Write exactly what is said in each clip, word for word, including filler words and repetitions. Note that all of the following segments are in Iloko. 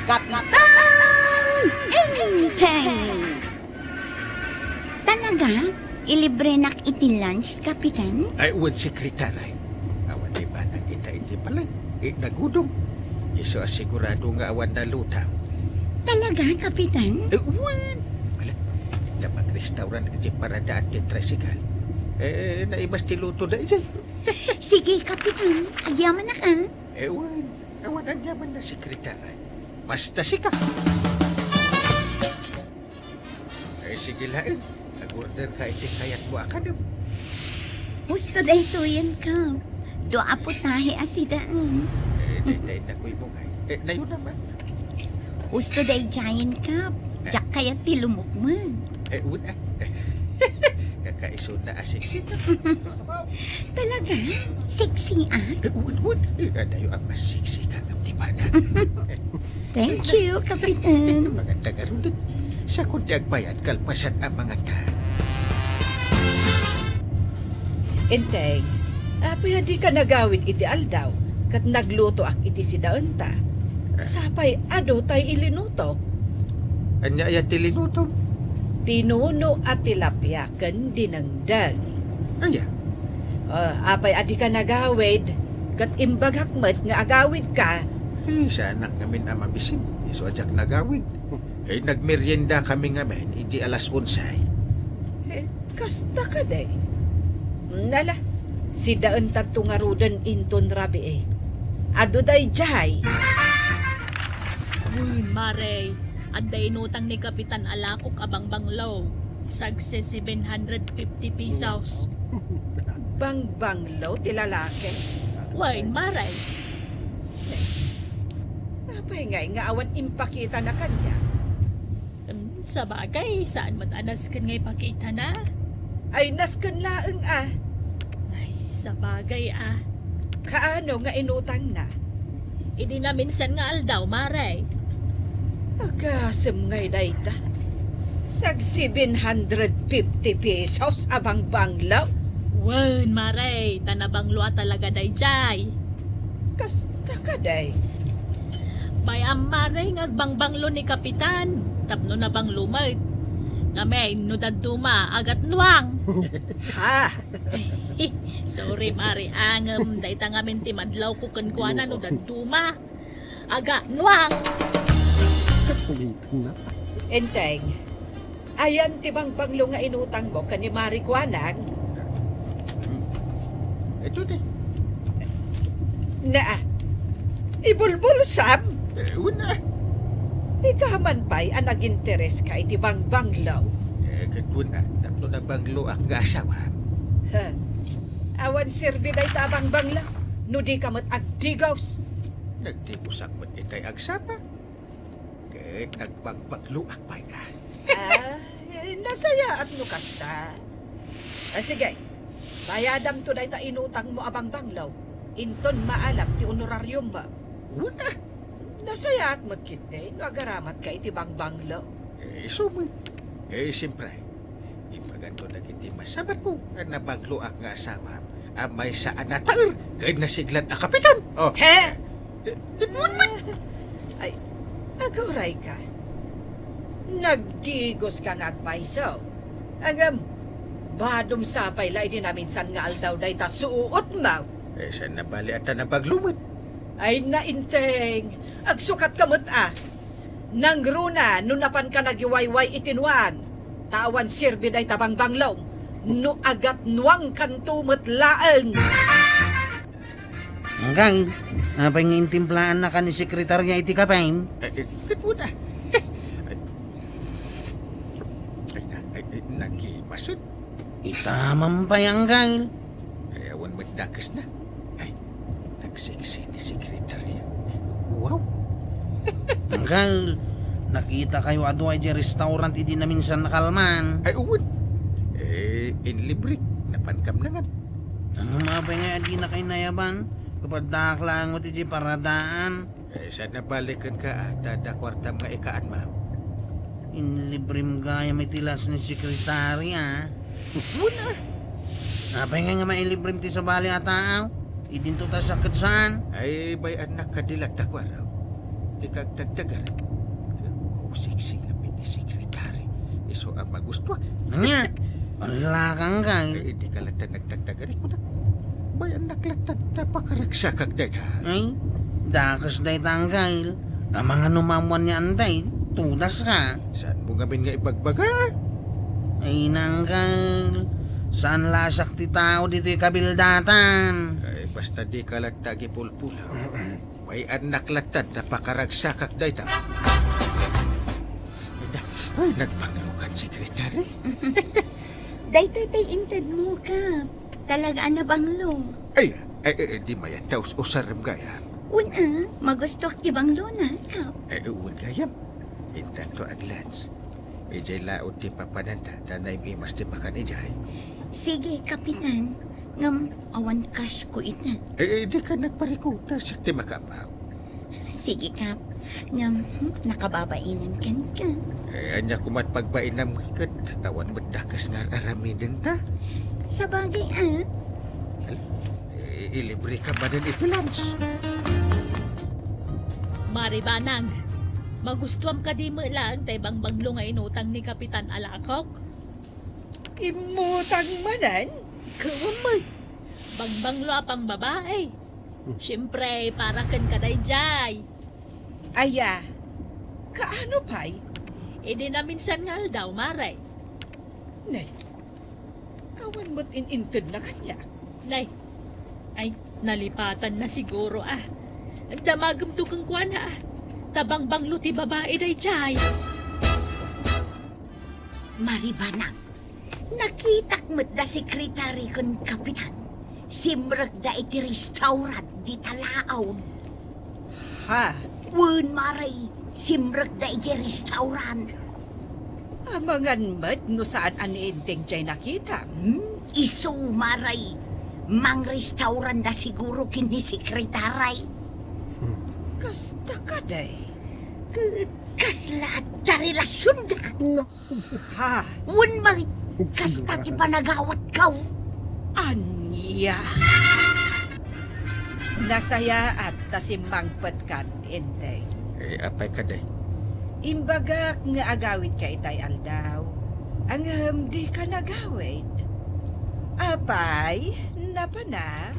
Kapitan Enteng! Talaga? Ilibrenak iti lunch, Kapitan? Ay, wen, Sekretary. Awan ibanag ita iti balay. Eh, nagudong. Isu a sigurado nga awan nalutaw. Talaga, Kapitan? Eh, wen! Wala. Ita magrestaurant iti paradaan ti tricycle. Eh, naibas ti luto da ijay. Sige, Kapitan. Agyamanak, ah. Eh, wen. Awan aniamanna, Sekretary. Basta sika. Ay, sige laeng. Nag-order ka iti kayatmo a kanem. Husto daytoyen, Kap. Dua a putahe a sidaen. Eh, dayta innak mo imong ay. Eh, nayon naman. Husto daydiayen, Kap. Diak kayat ti lumukmeng. Eh, una. Kakaisuna a sexy ka. Talaga? Sexy, ah? Eh, un, un. Eh, adayo ang mas sexy ka ngam di banag. Thank you, Kapitan. Maganda nga rudin. Sa kundi agbayad, kalpasan ang mga ta. Enteng, apay a di ka nagawid iti aldaw, ket naglutoak iti sidaenta. Ah. Sapay adu tay ilinutok. Ania aya ti linutom? Tinuno a tilapia ken dinengdeng. Aya? Ah, apay a di ka nagawid, ket imbagak met nga agawid ka? Eh, saanak ngamin a mabisin, isu a diak nagawid. Eh, nagmerienda kami ngamin iti alas onse. Eh, kasta kadi? Nala, sidaentanto ngaruden inton rabii. Adu daydiay. Wen, Mare, adda inutang ni Kapitan a lakok a bangbanglo. Sagse seven hundred fifty pesos. Bangbanglo ti lalaki? Wen, Mare. Apay ngay nga awan impakitana kaniak? Em, sabagay, saan met a nasken nga ipakitana? Ay, nasken laeng a. Ay, sabagay a. Kaano nga inutangna? Idi naminsan nga aldaw, Mare. Agasem ngay dayta. Sag seven hundred fifty pesos a bangbanglo? Wen, Mare, ta nabanglo a talaga daydiay. Kasta kadi? Bay-am, Mare, nga agbangbanglo ni Kapitan tapno nabanglo met. Ngamin, no dadduma, agatnuang. Ha? Sorry, Mare, a ngem dayta ngamin ti madlawko kenkuana no dadduma. Agatnuang. Enteng, ayan ti bangbanglo nga inutangmo ken ni Mare Kuanang? Ito di. Naa, ibulbulsam? Eh, una. Ikaman pay a naginteres ka iti bangbanglo. Eh, ket una, tapno nabangloak nga asawa. Ha? Awan serbi dayta a bangbanglo no di ka met agdigos. Nagdigosak met itay agsapa. Ket nagbangbangloak pay a. Ah, eh, nasayaat no kasta. Ah, sige, bayadamto dayta inutangmo a bangbanglo. Inton maalam ti honorariommo. Una. Nasayaat met ketdi no agaramatka iti bangbanglo. Eh, isu met. Eh, siyempre. Ipaganto dagiti masabatko a nabangloak nga asawa a maysa a nataer ken nasiglat a kapitan. Oh. He? Eh, eh, wen met. Ay, aguray ka. Nagdigos ka nga agpayso. Ngem, madum sapay la idi naminsan nga aldaw dayta suot mo. Eh, saan nabali a ta nabaglo met? Ay, nainteng. Agsukat ka met a. Nangruna no napan ka nagiwayway iti nuang, ta awan serbi dayta bangbanglo, no agatnuangkanto met laeng. Anggail, apay nga intimplaanna ka ni sekretarya iti kapen? Eh, eh, ket una. Ay, ay, ay, nagimasut. Ita man pay, Anggail. Ay, awan met dakesna. Ay, nagseksi ni sekretarya. Wow! Anggail, nakitakayo a dua idiay restaurant idi naminsan a kalman. Ay, wen. Eh, inlibre. Napankam nangan. Ano nga pay nga adi na kay nayaban? Kapaddaak laeng met idiay paradaan. Eh, saan nabali kenka, ah, ta adda kuartam nga ikaanmo? Inlibrem gayam iti lunch ni sekretary, ah. Wen, ah. Apay nga nga mailibrem ti sabali a tao? Idinto ta sakit saan? Ay, bay-annak kadi latta kuarok. Kag tagtagari. Wow, sexy nga mini secretary. Isu a magustuak. Ania? Ala kang kay. Eh, di ka latta nagtagtagari, kunak. Bay-annak latta, ta pakaragsakak dayta. Ay, dakes dayta, Angkel. Amangan no maammuan ni Antay, tudas ka. Saan mo ngamin nga ibagbaga? Ay, Angkel. Saan lasak ti tao ditoy kabildatan? Ay, basta di ka latta agipulpulaw. Bay-annak latta ta pakaragsakak dayta. Ay, na-, ay, nagbanglo kan, Secretary? Daytoy tay intedmo, Kap. Talaga a nabanglo. Ay, ay, ay, di mayat ta us-usarem gayam. Wen a, magustuak ti banglona, Kap. Ay, wen gayam. Intanto aglans. Idiay laod ti papananta, ta naim-imas ti makan idiay. Sige, Kapitan. Ngem awan cash ko ita. Eh, eh, di ka nagparikuta, siak ti makaammo. Sige, Kap. Ngem, hmm, nakababainenkan ka. Eh, ania koman pagbainam ket awan met dakes nga ar-aramidenta? Sabagay, ah. Ala, eh, ilibre ka manen iti lunch. Maribanang, magustuam kadi met laeng tay bangbanglo nga inutang ni Kapitan a lakok? Immutang manen? Gapu met. Bangbanglo a pangbabae. Siempre, para kenka daydiay. Aya, kaano pay? Idi naminsan nga aldaw, Mare. Nay, awan met in-intedna kaniak. Nay, ay, nalipatanna siguro, ah. Damagemto kenkuana, ah. Ta bangbanglo ti babae daydiay. Maribanang, nakitak met da sekretari ken kapitan. Simrekda iti restaurant dita laod. Ha? Wen, Mare, simrekda iti restaurant. Amangan met no saan a ni Enteng diay nakita, hmm? Isu, Mare, mangrestaurant da siguro ken ni sekretari. Hmm. Kasta kadi? Ket kasla adda relasionda? No. Ha? Wen, Mare, kasta ti panagawatko. Ania? Nasayaat ta simmangpetkan, Enteng. Eh, apay kadi? Imbagak nga agawidka itay aldaw. Ngem dika nagawid. Apay, napanam?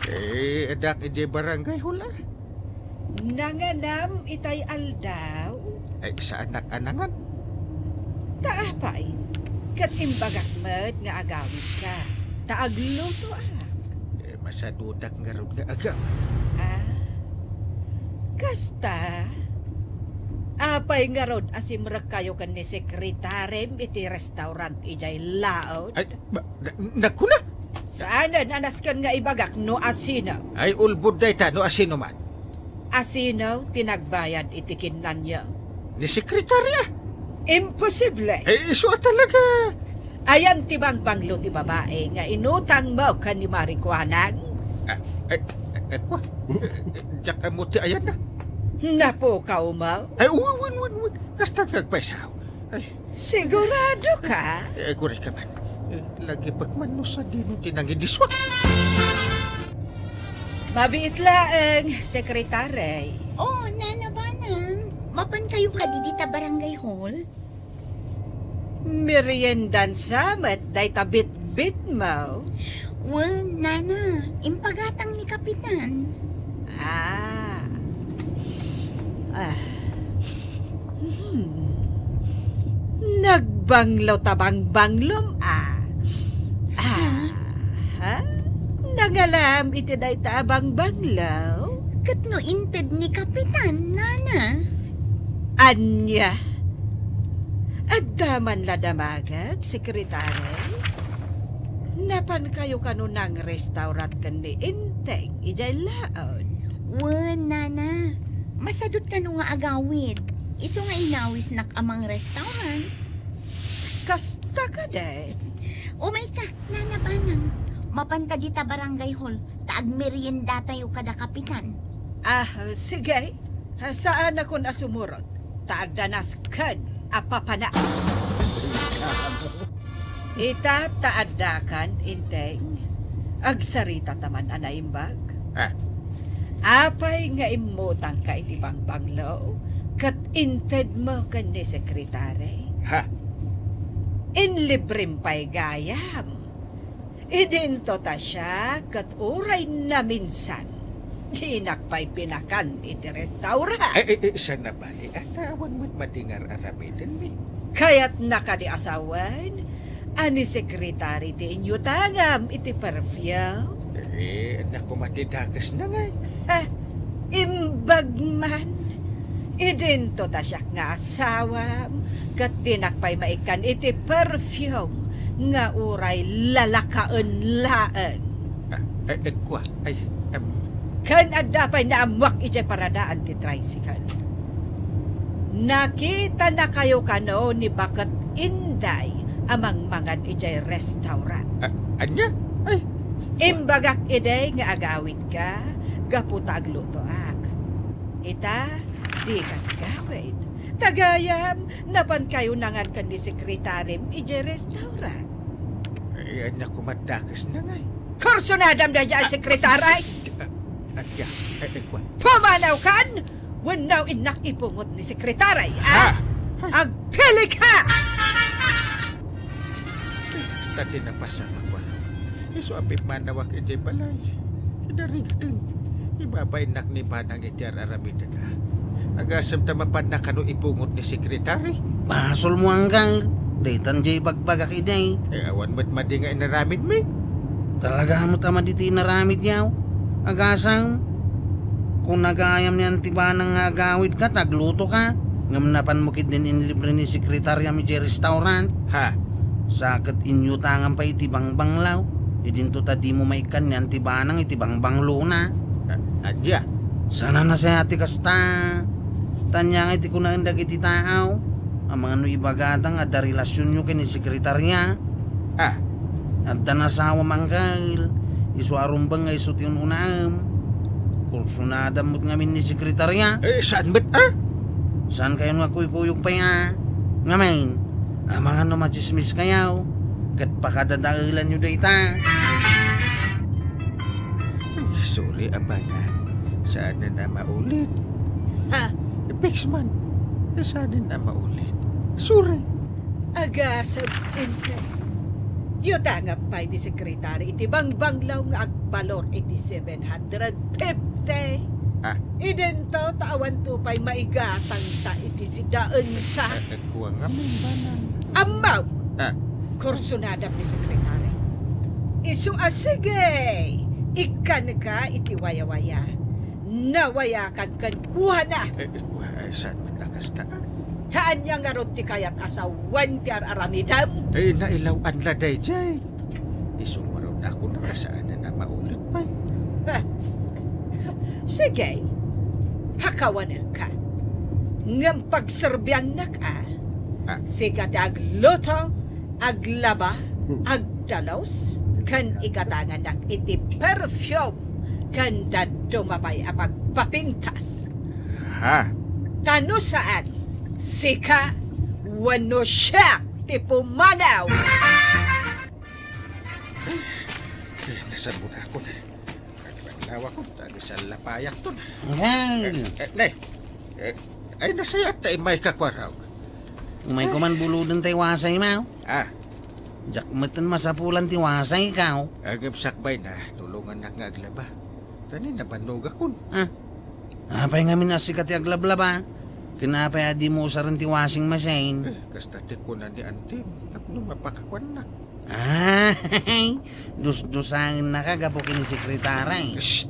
Eh, addak idiay barangay hall a. Nanganam itay aldaw? Ay, saannak a nangan. Ta apay, ket imbagak met nga agawidka, ta aglutoak. Eh, masadutak ngarud nga agawid. Ah, kasta? Apay ngarud a simrekkayo ken ni sekretarem iti restaurant idiay laod? Ay, ba, na, nakuna? Saanen a nasken nga ibagak no asino. Ay, ulbod dayta no asino man. Asino ti nagbayad iti kinnanyo? Ni sekretaria. Imposible! Eh, isu a talaga. Ayan ti bangbanglo ti babae nga inutangmo ken ni Maricuanang? Ah, eh, eh, eh, kwa? Eh, eh, diak ammo ti ayanna. Napukawmo? Ay, wen, wen, wen, wen. Kasta nga agpayso. Ay. Sigurado ka? Eh, agurayka man. Eh, lagipek man no sadino ti nangidisua. Mabiit laeng, sekretari. Oh, Nana Banang. Mapan kayo kadi dita barangay hall? Meriendan sa met dayta bitbitmo. Wen, Nana, impagatang ni Kapitan. Ah. Ah. Hmm. Nagbanglo ta bangbanglom, ah. Ah. Ha? Nangalam iti dayta a bangbanglo? Ket no inted ni Kapitan, Nana. Ania? Adda man la damagek, sekretari? Napan kayo kano nang restaurant ken ni Enteng idiay laod? Wen, Nana. Masadut kano nga agawid. Isu nga inawisnak a mangrestaurant. Kasta kadi? Umayka, Nana Banang. Mapanta dita barangay hall, ta agmeriendatayo kada kapitan. Ah, sige. Saanakon a sumurot, ta adda nasken a papana. Ita ta addakan, Enteng. Agsarita ta man a naimbag. Ah. Apay nga immutangka iti bangbanglo ket intedmo ken ni sekretari? Ha? Inlibrem pay gayam. Idinto ta siak ket uray naminsan, dinak pay pinakan iti restaurant. Ay, ay, ay, saan a bali? At awan met madi nga ar-aramidenmi. Kayatna kadi a sawen a ni sekretari ti inyutangam iti perfume? Eh, ania koma ti dakesna ngay? Ah, imbag man. Idinto ta siak nga asawam, ket dinak pay maikkan iti perfume nga uray lalakaen laeng. Ah, eh, eh, kua, ay, em. Ken adda pay naammoak idiay paradaan ti tricycle. Nakitanakayo kano ni baket Inday a mangmangan idiay restaurant. Ah, ania? Ay. Imbagak idi nga agawidka gapu ta aglutoak. Ita, dika gawid. Ta gayam, napankayo nangan ken ni sekretarim idiay restaurant. Ay, ania koma ti dakesna ngay? Kursunadam daydiay a sekretari! Ania? Ay, ay, kua. Pumanawkan! Wenno innak ipungot ni sekretari, ah? Ha? Agpilika! Kasta ti napasamak, Warang. Isu a pimmanawak idiay balay. Kinarigaten. Ibabainnak ni Banang iti ar-aramidenna. Agasem ta mapanna kano ipungot ni sekretari? Basolmo, Anggal. Daytan diay ibagbagak idi. Eh, awan met madi nga inaramidmi. Talaga met a madi ti inaramidyo. Agasem, kuna gayam ni Auntie Banang nga agawidka ta aglutoka, ngem napanmo ketdin inlibre ni sekretariam idiay restaurant. Ha? Sa ket inyutangam pay iti bangbanglo. Idinto ta dimo maikkan ni Auntie Banang iti bangbanglona. A-, ania? Saan a nasayaat ti kasta. Ta ania ngay ti kunaen dagiti tao? Amangan no ibagada nga adda relasionyo ken ni sekretaria? Ah. Adda nasawam, Angkel. Isu a rumbeng nga isu ti un-unaem. Kursunadam met ngamin ni sekretaria. Eh, saan met, ah? Saan kayon nga kuykuyog pay, ah? Ngamin, amangan no matsismis kayo, ket pakadadaelanyo dayta. Ay, sorry, abanan. Saanen a maulit. Ha? Fix man. Saanen a maulit. Sorry. Agasem, Inday. Yutangam pay ti sekretari iti bangbanglo nga agbalor iti seven hundred fifty. Ah. Idinto ta awanto pay maigatangta iti sidaenta. Eh, eh, kua ngamin, banang. Ammok! Ah. Kursunadam ni sekretari. Isu a sige, ikkanka iti wayawaya. Nawayakan kenkuana. Eh, eh, kua, ay, saan met a kasta, ah? Ta ania ngarud ti kayat a sawen ti ar-aramidem? Eh, nailaw-an la daydiay. Isu ngarud a kuna nga saanen a maulit pay. Ha. Sige, pakawanenka. Ngem pagserbiannak, ah. Ah. Sika ti agluto, aglaba, hmm, agdalus, ken igatanganak iti perfume, ken dadduma pay a pagpapintas. Ha? Ta no saan, sika wenno siak ti pumanaw. Eh, nasangonakon. Nagbanlawakon, ta di sallapayakton. Angkel! Eh, eh, ne. Eh, ay, nasayaat ta immayka, Kuarog. Umayko man buloden tay wasaymo. Ah. Diak metten masapulan ti wasayko. Ngem sakbayna, tulongannak nga aglaba. Ta ni, nabannogakon. Ah. Apay ngamin a sika ti aglablaba? Ken apay a dimo usaren ti washing machine? Eh, kasta ti kuna ni antim, tapno mapakawannak. Ay, dusdusangennaka gapu ken ni sekretari. Shh!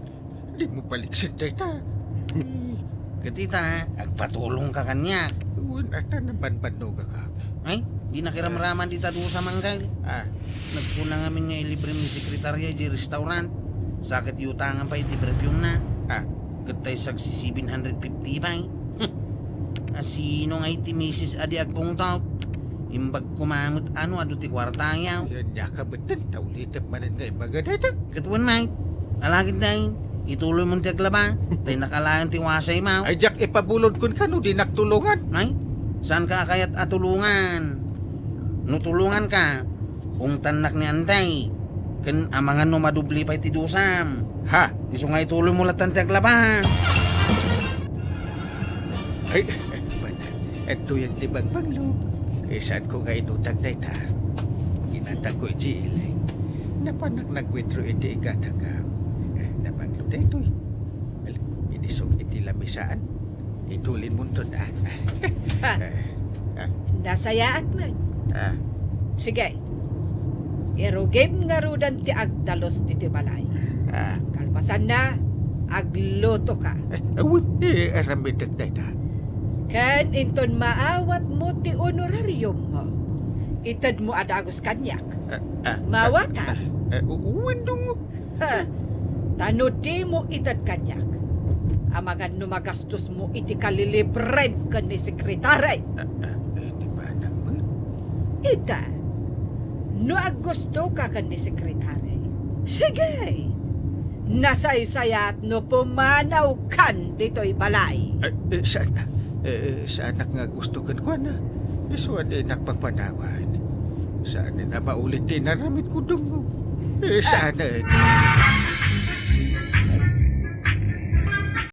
Dimo paliksen dayta. Ket ita, agpatulongka kaniak. Wen ata, nabanbannogak. Ay, dinak iramraman dita dusa, Angkel. Ah. Nagkuna ngamin nga ilibrem ni sekretaria idiay restaurant. Sa ket iutangam pay iti perfume na. Ah. Ket tay sagsi seven hundred fifty pay. Asino ngay ti misis a di agpungtot? Imbag koma met no adu ti kuartayo. Ania ka metten, ta ulitek manen nga ibaga dayta. Ket wen, Mike, alagidna, ituloymon ti aglaba. Tay nakalaen ti wasaymo. Ay, diak ipabulod kenka no dinak tulongan. Ay, saanka a kayat a tulongan? No tulonganka, ungtannak ni Anday. Ken amangan no madoble pay ti dusam. Ha? Isu nga ituloy mo latta ti aglaba. Ay, eh, bana, adtoyen ti bangbanglo. Eh, saanko nga inutang dayta. Ginatangko iti ilay. Napanak nag-withdraw iti igatangko. Eh, nabanglo daytoy. Al-, inisog iti lamisaan. Itulinmonto, ah. Ha. Eh, ah. Nasayaat met. Ah. Sige. Irugim ngaruden ti agdalus ditoy balay. Ah. Kalpasanna, aglutoka. Eh, awan, eh, aramidek dayta. Ken inton maawatmo ti honorariummo, itedmo a dagus kaniak. Ah, ah, Maawatam? Ah, ah, wen, Dong. Ha, ta no dimo ited kaniak, amangan no magastosmo iti kalilibrem ken ni sekretari. Ah, ah, eh, di ba nang-, Ita, no aggustoka ken ni sekretari, sige, nasaysayaat no pumanawkan ditoy balay. Eh, eh, saan, eh, eh, saanak nga gusto kenkuana. Isu a dinak papanawan. Saanen a maulit ti inaramidko, Dong. Eh, saanen.